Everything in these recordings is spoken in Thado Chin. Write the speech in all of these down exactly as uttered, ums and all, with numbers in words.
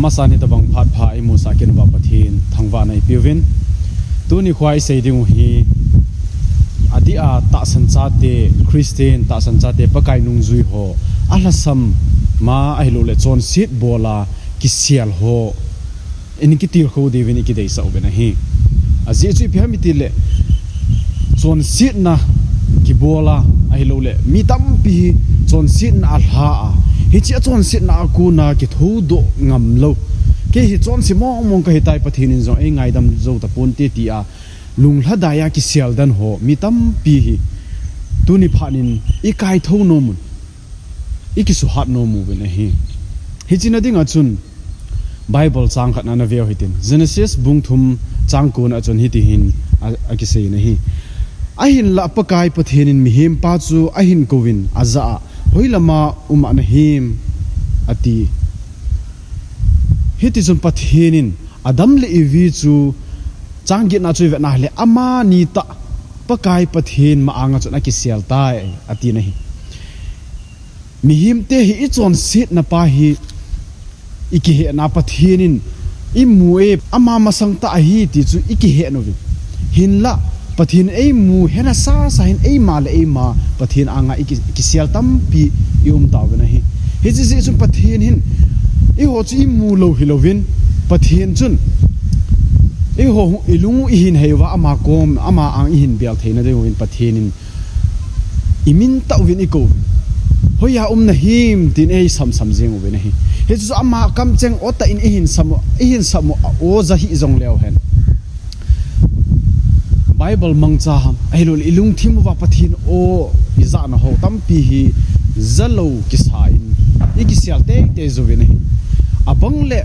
Masa ni tabang phat pha imusah kit uva Pathen thangvahna ipeuvin. Tuni khoa isei ding u hi, adeh a tahsan chate, Christian tahsan chate, Pakai nungjui ho, alhasam ma ahilouleh chonset bol a kisel ho in kitilkhou diuvin ikideisah uvin ahi. Ajeh chu ipi ham itileh, chonsetna kibol a, ahilouleh mi tampi hi chonsetna alha a, hiche a chonsetna a kona kithoudoh ngam lou, kei hi chonse mong mong kahitai, Pathen in jong eingaidam jou taponte tia lunglhadai a kisel den ho mi tampi hi tuni phat in ikaithou nom un, ikisuhat nom uvin ahi. Hiche na ding a chun Bible chang khat na naveu hitin, Genesis bung thum chang ko na chun hitihin a, akisei in ahi. Ahinlah Pakai Pathen in mihem pa chu ahin kouvin, ajah a, hoilama um a nahim, ati. Hitichun Pathen in Adam le Evi chu chang get na chu ivet na hileh amani tah Pakai Pathen ma anga chun akisel tai, ati na ahi. Mihemte hi ichonsetna pa hi ikihehna Pathen in imu e, ama masang tah ahi ti chu ikihe uvin. Hinlah Pathen eimu hena sasa hin eima le eima Pathen anga iki, ikisel tampi ium tauvin ahi. Hiche jeh chun Pathen hin eiho chu imu lou hilouvin, Pathen chun eiho ilung u ihin hei uva ama kom, ama ang ihin bel theina diuvin Pathen in imin tauvin ikou. Hoiya um nahim tin eisamsam jing uvin ahi. Hichu ama kamcheng o tah in ihin sam u, ihin sam u a o ja hih jongleu hen, Bible mangcha ham, ahilouleh ilungthim uva Pathen o ijahna ho tampi hi jalou kisa in ikisel teitei jouvin ahi. Abang le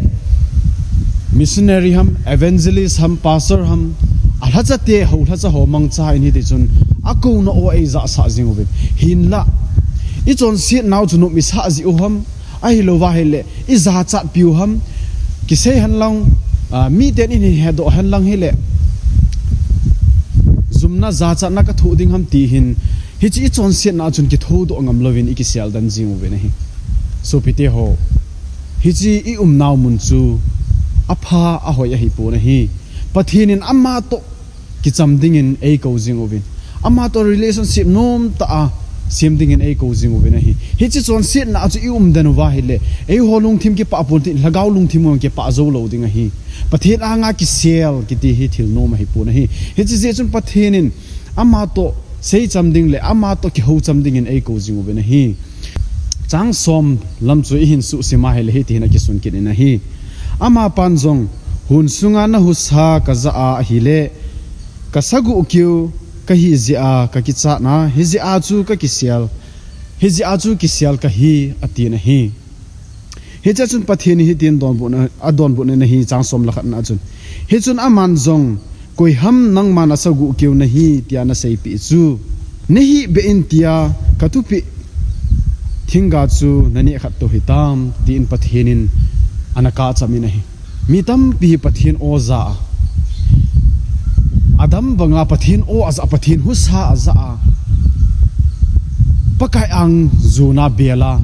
missionary ham, evangelist ham, pastor ham, alhacha te, hou lhacha ho mangcha in hitichun akouna o eijahsah jing uvin. Hinlah ichonsetnau chu nop isah jeh u ham, ahilouva hileh ijachatpiu ham, kisei henlang, a, miten ihin hedoh henlang hileh jumna jachatna kathoh ding ham tihin, hiche ichonsetna chun kithoudoh ngam louvin ikisel den jing uvin ahi. Sopite ho, hiche iumnau mun chu apha ahoi ahipon ahi. Pathen in amatoh kicham dingin eikou jing uvin, amatoh relationship nomtah a sem dingin eikou jing uvin ahi. Hiche chonsetna chu ium den uva hileh eiho lungthim kipah pon tin, lhagao lungthim u kipah jou lou ding ahi. Pathen anga kisel kiti hi thil nom ahipon ahi. Hiche jeh chun Pathen in amatoh seicham ding le amatoh kihoucham dingin eikou jing uvin ahi. Chang som lam chu ihin suhsim a hileh hitihin akisun kit in ahi. Amapan jong, hon sunga nahusa kajah a ahileh, kasagoh keu kahi jeh a kakichat a, hijeh a chu kakisel, hijeh a chu kisel kahi, atin ahi. Hichea chun Pathen in hitin donbutna, adonbutna ahi, chang som le khatna chun. Hichun aman jong, koiham nangman asagoh keu nahi, tia naseipeh chu, nahihbeh in tia katupeh thingga chu naneh khat tou hitam, tin Pathen in ana kahcham in ahi. Mi tampi hi Pathen o aja a, Adam banga Pathen o aja, Pathen husa aja a, Pakai ang jona bel a,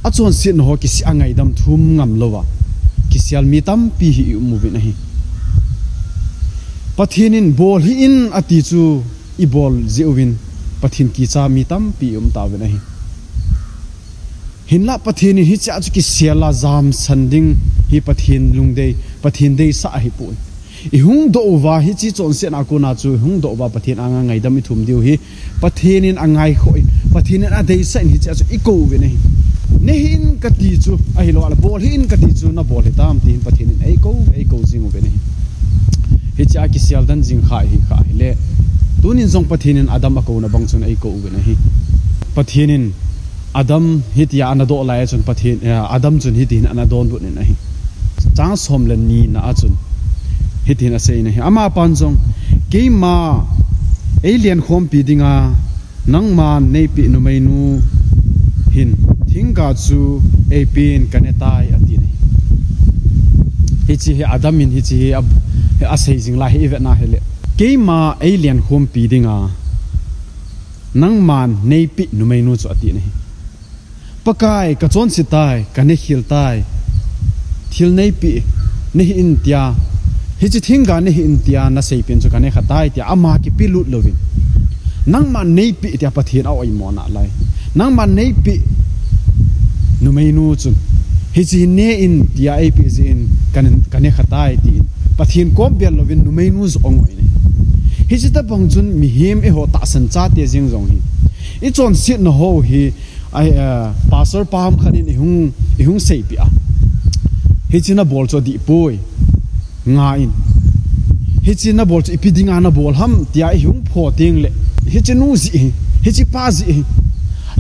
achonsetna ho kisih a ngaidam thum ngam louva kisel mi tampi hi i um uvin ahi. Pathen in bol hih in ati chu ibol jeh uvin Pathen kicha mi tampi i um tauvin ahi. Hinlah Pathen in hichea chu kisel a jamsan ding hi Pathen lungdei, Pathen deisah ahipoi. Ihung doh uva hiche chonsetna kona chu ihung doh uva Pathen anga ngaidam ithum diu hi Pathen in angaikhoh in, Pathen in adeisah in hichea chu ikou uvin ahi. Nehih in kati chu ahilou a, bol hih in kati chu nabol hitam tin Pathen in eikou, eikou jing uvin ahi. Hichea kisel den jing kha ihi kha ahile, tunin jong Pathen in Adam akouna bang chun eikou uvin ahi. Pathen in Adam hitia ana doh lai a chun Pathen, eh, Adam chun hitihin ana donbut in ahi. Chang som le ni na a chun hitihin asei in ahi. Amapan jong, keima eilenkhompi dinga nangman neipeh numeinu hin thingga chu eipen kanetai, atin ahi. Hiche hi Adam in hiche hi a, asei jing lai hi ivet na hile, keima eilenkhompi dinga nangman neipeh numeinu chu, atin ahi. Pakai, kachonse tai, kanekhel tai. Thil neipeh nahi in tia, hiche thingga nahi in tia nasei pen chu kaneh kha tai tia ama kipelut louvin, nangma neipeh tia Pathen a oimo nalai. Nangma neipeh numeinu chun hiche ne in tia eipeh jeh in kaneh kha tai tin Pathen kom bel louvin numeinu joh angoh in ahi. Hiche tobang chun mihem eiho tahsan chate jeng jong hi, ichonsetna ho hi, pastor pa ham khat in ihung seipeh a, hiche nabol chu adih poi, nga in, hiche nabol chu ipi dinga nabol ham tia ihung pho tengleh, hiche nu jeh hi, hiche pa jeh hi,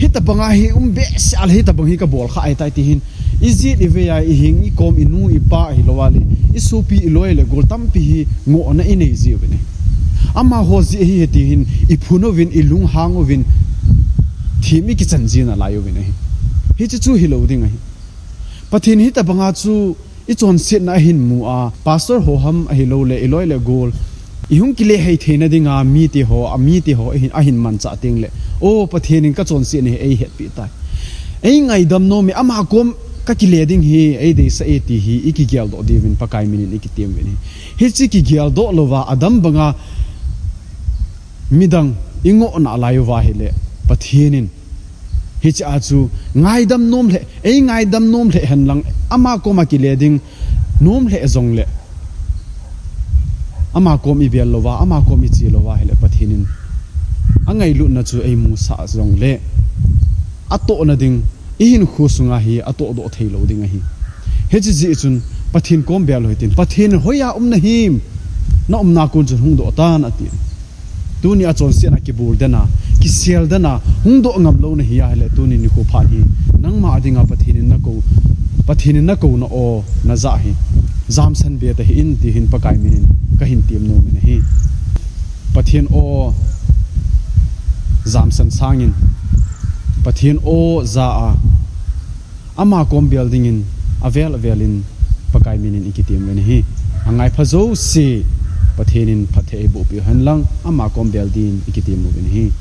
hitobanga hi um behseh a le hitobang hi kabol kha ahitai ti hin, ijet ivei a iheng ikom inu ipa ahilou a le isopi iloi le gol tampi hi ngohna inei jiuvin ahi. Amaho jeh ahi hiti hin iphun uvin, ilunghang uvin, them ikichan ji nalai uvin ahi. Hiche chu hilou ding ahi. Pathen hitobanga chu ichonsetna ahin mu a, pastor ho ham ahiloule iloi le gol ihung kile hei theina dinga miteho, amiteho ahin manchah tengleh, o Pathen in kachonsetna hi eihetpeh tai, eingaidam nom e, ama kom kakile ding hi eideisah e ti hi ikigeldoh diuvin Pakai min in ikitem uvin ahi. Hiche kigeldoh louva adam banga midang ingoh nalai uva ahile, Pathen in hiche a chu ngaidam nom lheh, eingaidam nom lheh henlang, ama koma kile ding nom lheh jongleh, ama kom ibel louva, ama kom iche louva ahile Pathen in angailutna chu eimusah jongle, atohna ding, ihinkho sunga hi atohdoh theilou ding ahi. Hiche jeh chun Pathen kom bel u hitin, Pathen in hoiya um nahim, naumna kon chun hungdoh tan ati. Tuni a chonsetna kibol dena, kisel dena hungdoh ngamlou nahi ahile, tuni nikho phat hi nangma a dinga Pathen in nakouna o najah hi jamsan be tahih in ti hin Pakai min in kahin tem nom in ahi. Pathen o, jamsan sangin, Pathen o ja a, ama kom bel dingin avel avel in Pakai min in ikitem uvin ahi. Angaipha jouse Pathen in phatthei eiboh peh u henlang, ama kom bel din ikitem uvin ahi.